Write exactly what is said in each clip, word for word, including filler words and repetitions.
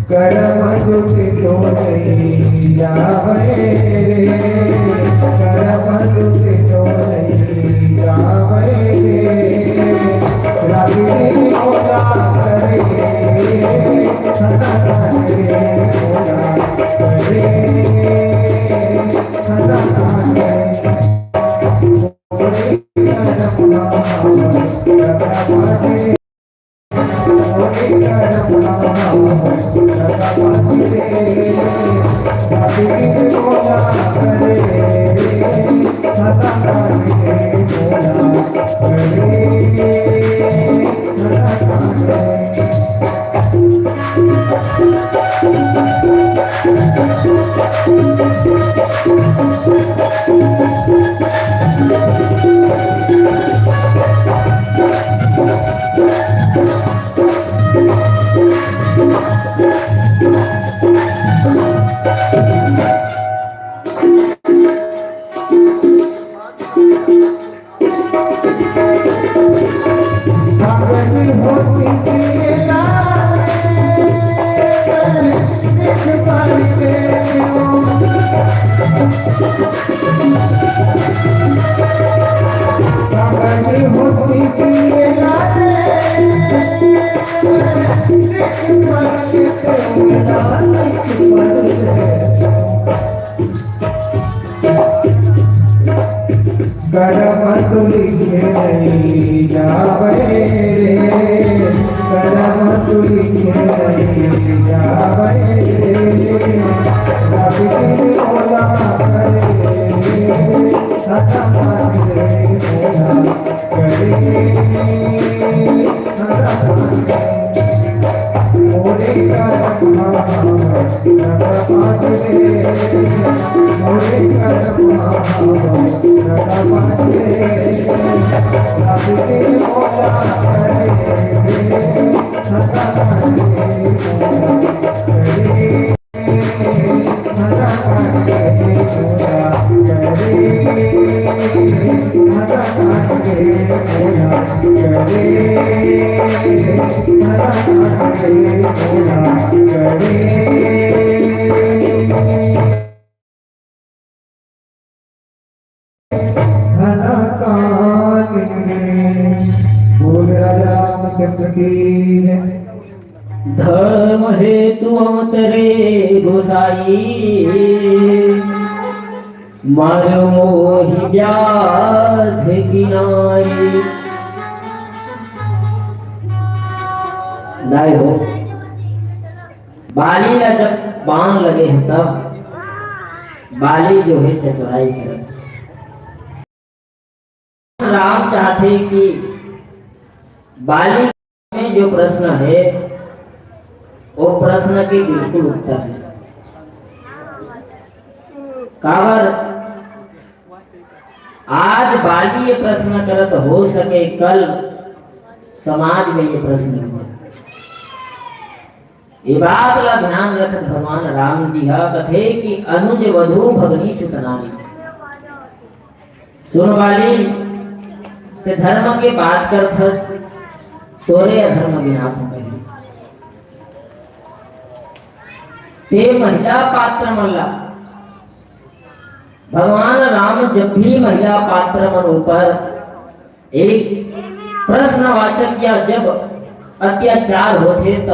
करम दुख तो नहीं जावे रे, करम दुख तो नहीं जावे रे। रागनी मोला करे, सदा करे मोला करे, सदा करे। करम तू लिखे नहीं जावे रे, करम तू लिखे नहीं जावे रे। रब की मोला करे, सदा करे मोला करे, सदा करे। बोल राजा रामचंद्र की जय। धर्म हेतु अवतरे गोसाई, मारो मोहि व्याध की नाई। दाई हो, बाली ला जब बाण लगे हे, तब बाली जो हे चतुराई करत। राम चाहथे कि बाली में जो प्रश्न हे, वो प्रश्न के बिल्कुल उत्तर हे। काबर आज बाली ये प्रश्न करत, हो सके कल समाज में ये प्रश्न उठे। ये बात ला ध्यान रखत भगवान राम जी ह कथे कि अनुज वधू भगनी सुत नारी। सुन बाली, ते धर्म के बात करथस, तोरे अधर्म गिनात हो कही। ते महिला पात्र मन ला, भगवान राम जब भी महिला पात्र मन ऊपर एक प्रश्नवाचक या जब अत्याचार होथे, त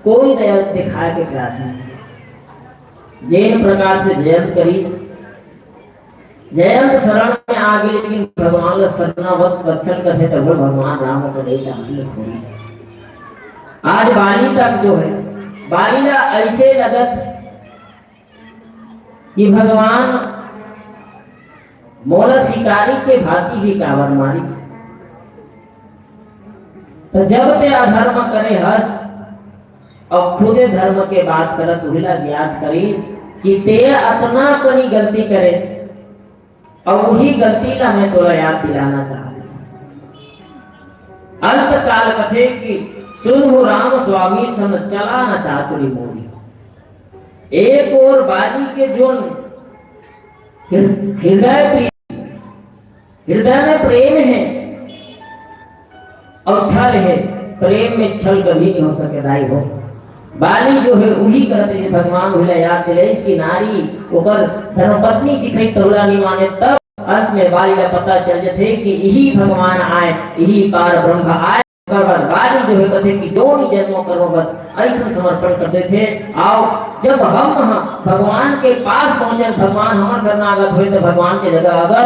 कोई दया दिखाए के प्रयास नहीं। जेन प्रकार से जयंत करिस, जयंत शरण में आ गे, लेकिन भगवान ला शरणागत वत्सल कथे, तब भगवान राम को दे डाल खोड़ी। आज बाली तक जो है, बाली ला ऐसे लगत कि भगवान मोला शिकारी के भांति ही काबर मारिस। त जब ते अधर्म करे हस अउ खुदे धर्म के बात करत, उहिला याद करिस कि ते अतना कनी गलती करेस, अउ उही गलती ला मैं तोला याद दिलाना चाहत हूँ। अंत काल कथे कि सुनहु राम स्वामी सन, चला न चातुरी मोरी। एक ओर बाली के जोन हृ-, हृदय प्रीत, हृदय में प्रेम है, अउ छल हे, प्रेम में छल कभी नहीं हो सके दाई हो। बाली जो हे उही करत हे भगवान उही ला याद दिलाइस कि नारी ओकर धर्मपत्नी सिखाइस तहू ला नहीं माने, तब अंत में बाली ला पता चल जथे कि इही भगवान आय, इही पार ब्रह्म आय। ओकर बाद बाली जो हे कथे कि जोनी जन्मों करो बस, अइसन समर्पण कर देथे। अउ जब हम ह भगवान के पास पहुंचन, भगवान हमर शरणागत होय, तो भगवान के जगह अगर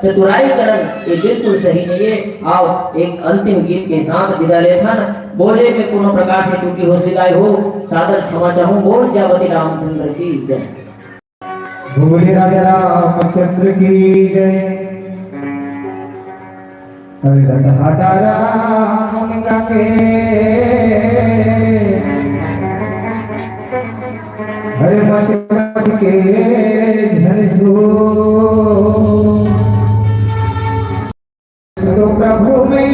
चतुराई करन, ये बिल्कुल सही नहीं है। अउ एक अंतिम गीत के साथ विदा लेथन। बोले में कोनो प्रकार से त्रुटि होइस दाई हो, सादर क्षमा चाहूं। बोल सियापति रामचंद्र की जय। बोले राजा रामचंद्र की जय। अरे रटहाटा राम गंगे, अरे मच मच के झरझूर। तो प्रभु में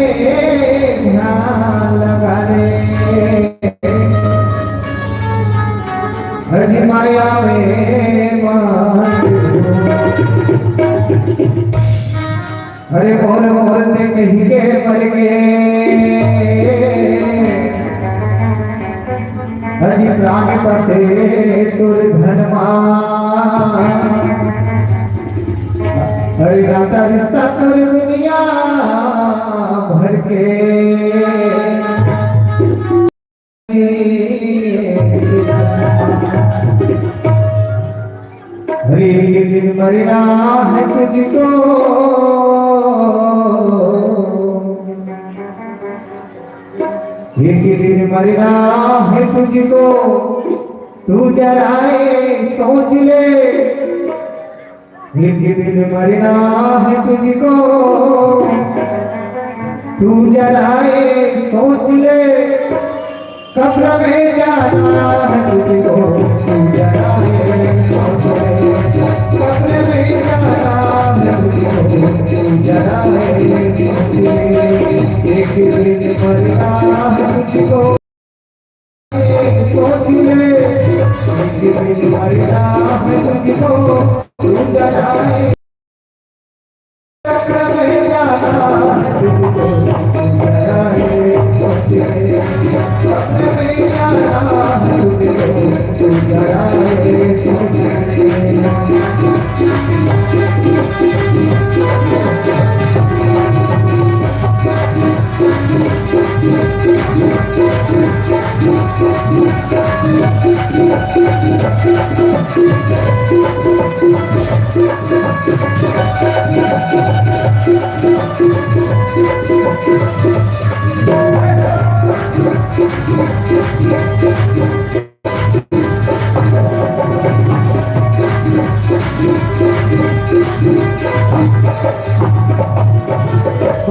ध्यान लगा ले, हर जी माया में मत। अरे मोर मोर ते कहि के मर गे, हर जी प्राण बसे तोर धनमा। अरे नाता रिश्ता तोर दुनिया भर के। अरे एक दिन मरना है तुझको, एक दिन मरना है तुझको, तू जरा ये सोच ले। एक दिन मरना है तुझको, तू जरा ये सोच ले। कब्र में जाना है तुझको, तू जरा ये सोच ले। कब्र में जाना है तुझको, तू जरा ये सोच ले। एक दिन मरना है तुझको। सोच ले, एक दिन मरना है तुझको, तू जरा ये।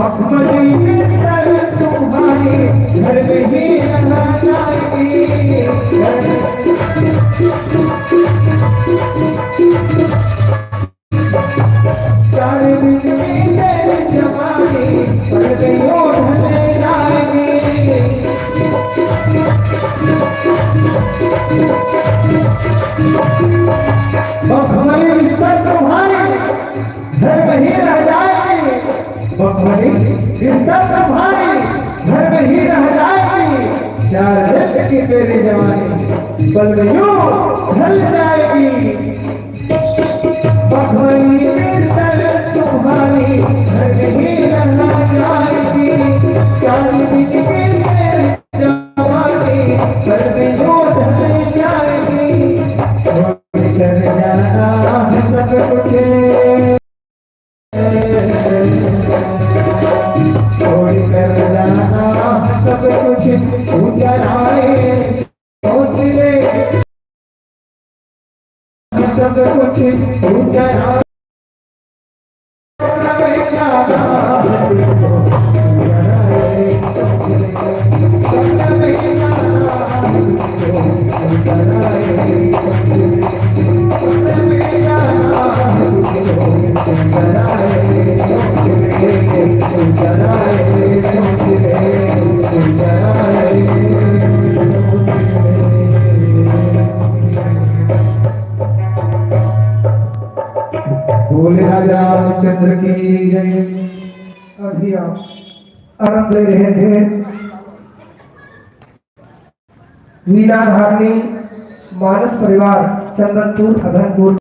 मखमली बिस्तर तुम्हारे घर में ही रह जाएगी। चार दिन में तेरी जवानी पल में ओढ़ ले जाएगी। मखमली बिस्तर तुम्हारे घर में ही रह जाएगी। मखमली बिस्तर तुम्हारे घर में ही रह जाएगी। चार दिन की तेरी जवानी पल में यूं ढल जाएगी। मखमली बिस्तर तुम्हारी घर में ही रह जाएगी। चार दिन की तेरी जवानी पल में यूं ढल जाएगी। छोड़ कर जाना सब कुछ, छोड़ कर जाना सब कुछ, उजर आए सोच ले। सब कुछ उजर आए। ले रहे थे। वीणा धारणी, मानस परिवार, चंदनपुर, अभनपुर।